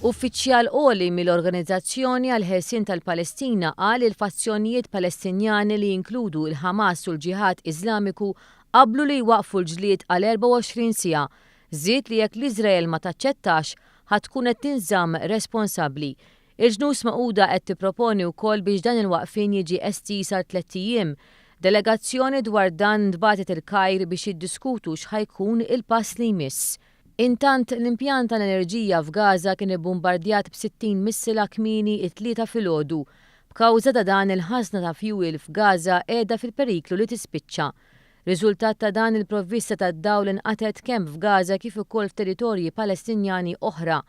Uffiċjal għoli mill-Organizzazzjoni għall-Ħelsien tal-Palestina qal li l-fazzjonijiet Palestinjani li jinkludu l-Ħamas u l-Ġiħad Iżlamiku qablu li jwaqqfu l-ġlied għal 24 siegħa. Żied li jekk l-Iżrael ma taċċettax, ħa tkun qed tinżamm responsabbli. Il-Ġnus Magħquda qed tipproponi wkoll biex dan il-waqfien jiġi estiż għal tlett ijiem. Delegazzjoni dwar dan ntbagħtet il-Kajr biex jiddiskutu x'ħa jkun il-pass li jmiss. Intant, l-impjant tal-enerġija f'Gaza kien ibbumbardjat b'60 missila kmieni t-Tlieta filgħodu. B'kawża ta' dan il-ħażna ta' fjuwil f'Gaza qiegħda fil-periklu li tispiċċa. Riżultat ta' dan il-provvista tad-dawl inqatgħet kemm f'Gaza kif ukoll f'territorji Palestinjani oħra.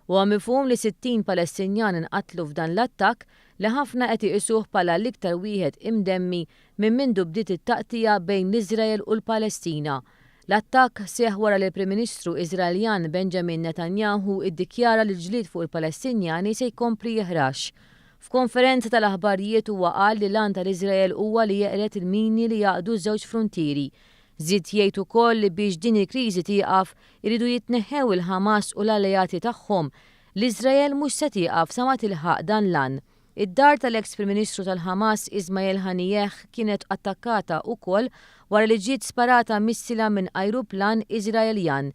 Huwa mifhum li 60 Palestinjan inqatlu f'dan l-attakk li ħafna qed iqisuh bħala l-iktar wieħed imdemmi minn mindu bdiet it-taqtigħa bejn l-Iżrael u l-Palestina. L-attakk seħħ wara li l-Prim Ministru Iżraeljan Benjamin Netanyahu iddikjara li l-ġlied fuq il-Palestinjani se jkompli jiħrax. F'konferenza tal-aħbarijiet huwa qal li l-għan tal-Iżrael huwa li jeqred il-mini li jgħaqqdu ż-żewġ fruntieri. Żied jgħid ukoll li biex din il-kriżi tieqaf, iridu jitneħħew il-Ħamas u l-alleati tagħhom. L-Iżrael mhux se tieqaf sa ma tilħaq dan l-għan. Id-dar tal-eks Prim Ministru tal-Ħamas Ismail Haniyeh kienet attakkata ukoll wara li ġiet sparata missila minn ajruplan Iżraeljan.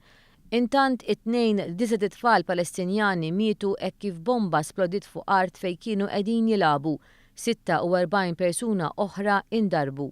Intant, it-Tnejn, disgħet itfal Palestinjani mietu hekk kif bomba splodiet fuq art fejn kienu qegħdin jilagħbu. 46 persuna oħra indarbu.